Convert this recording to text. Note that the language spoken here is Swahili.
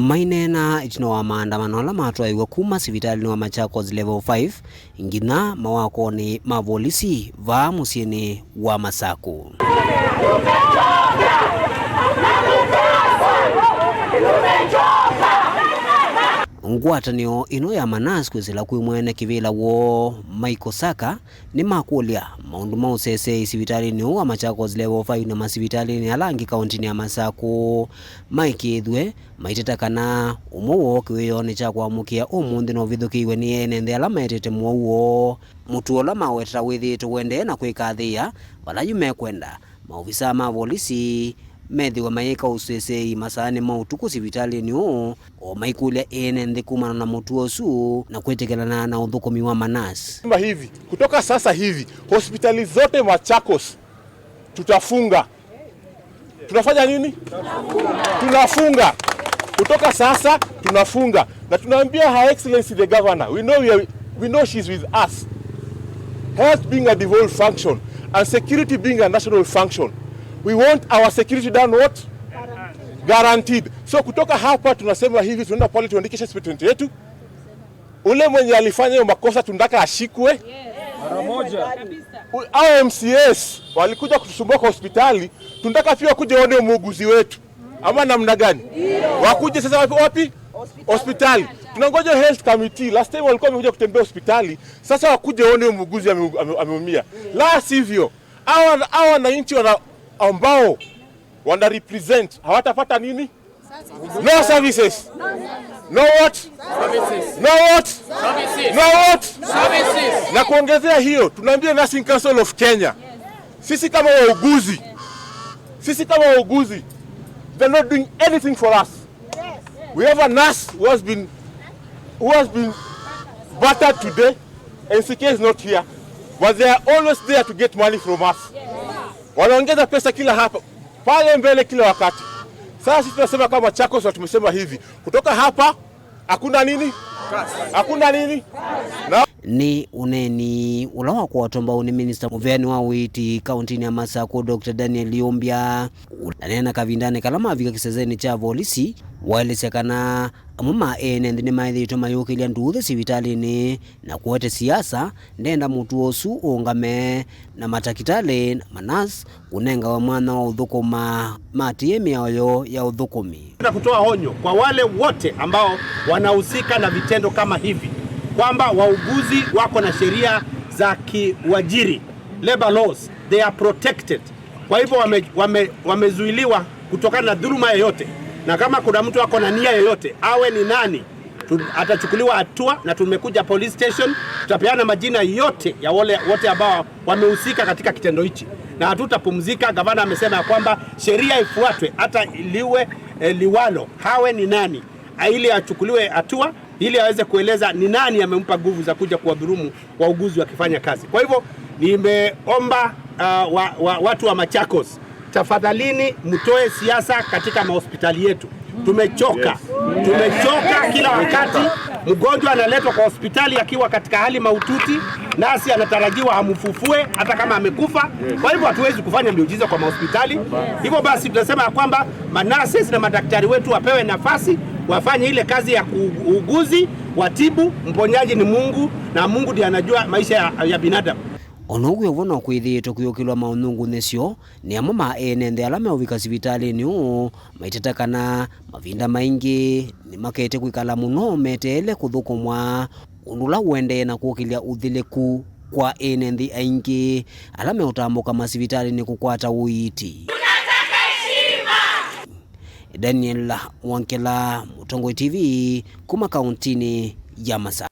Mainena itina wa maandamano ala matwaiwe kuma sivitalini wa Machakos Level 5 nginya mawakoni ma volisi va musyini wa Masaku. Ngwatanio ino ya manasi kwisila kwi mwene kivila wo Michael Saka ni makulya maundu ma usesei sivitalini wa Machakos Level 5 na masivitalini alangi kauntini ya Masaku maikithwe maiteta kana umwe woo kiwiyoni cha kwamukia umunthi no vithukiwe ni ene nthi ala metete mwauo mutu ula mawetera withiitwe wendee na kwikathia vala yu mekwenda maofisa ma volisi methiwe mayika usesei masaani ma utuku sivitalini uu o maikulya ene nthi kumana na mutu usu na kwitikilana na uthukumi wa manasi. Hivi kutoka sasa hivi hospitali zote Machakos tutafunga. Tunafanya nini? Tunafunga. Kutoka sasa tunafunga, na tunaambia Her Excellency the Governor, we know she's with us. Health being a devolved function and security being a national function, we want our security done what? Guaranteed. So kutoka hapa tunasema hivi, tunaenda pale tuandikishe statement yetu. Ule mwenye alifanya hiyo makosa tunataka ashikwe mara moja. Hao MCAs walikuja kutusumbua kwa hospitali, tunataka pia wakuje waone muuguzi wetu ama namna gani? Wakuje sasa wapi wapi? Hospitali. Tunangoja health committee. Last time walikuwa wamekuja kutembea hospitali, sasa wakuje waone muuguzi ameumia. La sivyo, hawa wananchi ambao wana represent hawatapata nini? No services. No what? Services. No what? Services. No what? Services. Na kuongezea hiyo, tunaambia Nursing Council of Kenya, sisi kama wauguzi, they're not doing anything for us. We have a nurse who has been battered today. NCK is not here, but they are always there to get money from us. Wanaongeza pesa kila hapa pale mbele kila wakati. Sasa sisi tunasema kama Machakos, tumesema hivi, kutoka hapa hakuna nini, hakuna nini na Ni uneni ula wa kuwatomba ni minister muveani wa witi kauntini ya Masaku Dr. Daniel Yumbia anena kavindane kala mavika kisezeni cha volisi waelesya kana amwe ma ene nthi nimaithitwe mayukilya nduthi sivitalini na kuete siasa ndenda mutu usu ungame na matakitali na manasi kunengawa mwana wa uthukuma matie miao ya uthukumi. Na kutoa onyo kwa wale wote ambao wanahusika na vitendo kama hivi kwamba wauguzi wako na sheria za kiuajiri, labor laws, they are protected. Kwa hivyo wamezuiliwa kutokana na dhuluma yoyote, na kama kuna mtu ako na nia yoyote, awe ni nani, atachukuliwa hatua, na tumekuja police station, tutapeana majina yote ya wale wote ambao wamehusika katika kitendo hichi na hatutapumzika. Gavana amesema ya kwamba sheria ifuatwe, hata liwe liwalo, hawe ni nani, ili achukuliwe hatua ili aweze kueleza ni nani amempa nguvu za kuja kuwadhulumu wauguzi wakifanya kazi. Kwa hivyo nimeomba watu wa Machakos, tafadhalini mtoe siasa katika mahospitali yetu. Tumechoka, tumechoka kila wakati mgonjwa analetwa kwa hospitali akiwa katika hali mahututi, nasi anatarajiwa amfufue hata kama amekufa. Kwa hivyo hatuwezi kufanya miujiza kwa mahospitali. Hivyo basi tunasema ya kwamba manurses na madaktari wetu wapewe nafasi wafanye ile kazi ya kuuguzi, watibu. Mponyaji ni Mungu na Mungu ndiye anajua maisha ya binadamu. Onoguo ũguo no kwithitwo kwiyukilwa maũnungunyĩsyo nĩ amwe ma ene nthĩ ala meũvika sivitalini ũũ maiteta kana mavinda maingi nĩ makete kwikala mũno meteele kũthũkũmwa ũndũ ũla ũendee na kũkĩlya ũthilĩku kwa ene nthĩ aingĩ ala meũtambũka masivitalini kũkwata ũiiti. Daniel Wankela, Mutongwe TV, kuma kauntini ya Masaku.